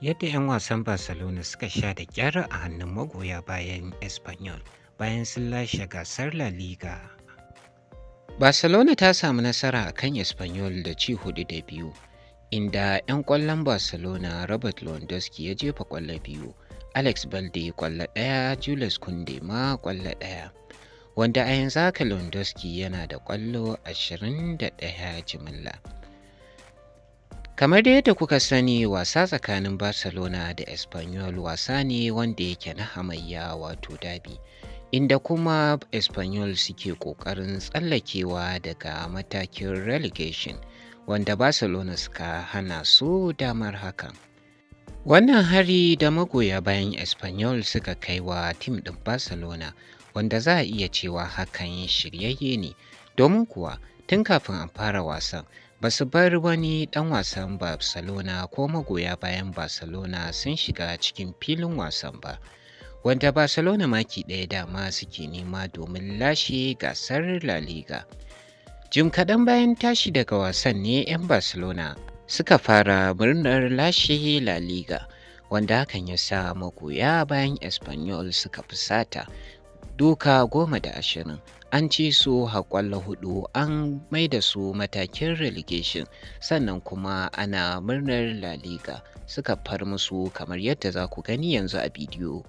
Yadda 'yan wasan Barcelona suka sha da ƙyar a hannun magoya bayan Espanyol bayan sun lashe gasar La Liga. Barcelona ta samu nasara a kan Espanyol da ci 4-2, inda 'yan ƙwallon Barcelona Robert Lewandowski ya jefa ƙwallo biyu, Alex Balde ƙwallo ɗaya, Jules Kounde ma ƙwallo ɗaya. Wanda a yanzu haka Lewandowski yana da ƙwallo 21 jimilla. Kamar da yadda kuka sani, wasa tsakanin Barcelona da Espanyol wasa ne wanda yake na hamayya, wato derby, inda kuma Espanyol suke ƙoƙarin tsallakewa daga matakin relegation, wanda Barcelona suka hana su damar hakan. Wannan hari da magoya bayan Espanyol suka kai wa tim ɗin Barcelona, wanda za a iya cewa hakan shiryayye ne, domin kuwa tun kafin a fara wasan ba su bar wani ɗan wasan Barcelona ko magoya bayan Barcelona sun shiga cikin filin wasan ba. Wanda Barcelona maki ɗaya dama suke nema domin lashe gasar La Liga. Jim kaɗan bayan tashi daga wasan ne 'yan Barcelona suka fara murnar lashe La Liga, wanda hakan ya sa magoya bayan Espanyol suka fusata. Duka 10 da 20 an ci su ƙwallo hudu, an maida su matakin relegation, sannan kuma ana murnar La Liga, suka far musu kamar yadda za ku gani yanzu a bidiyo.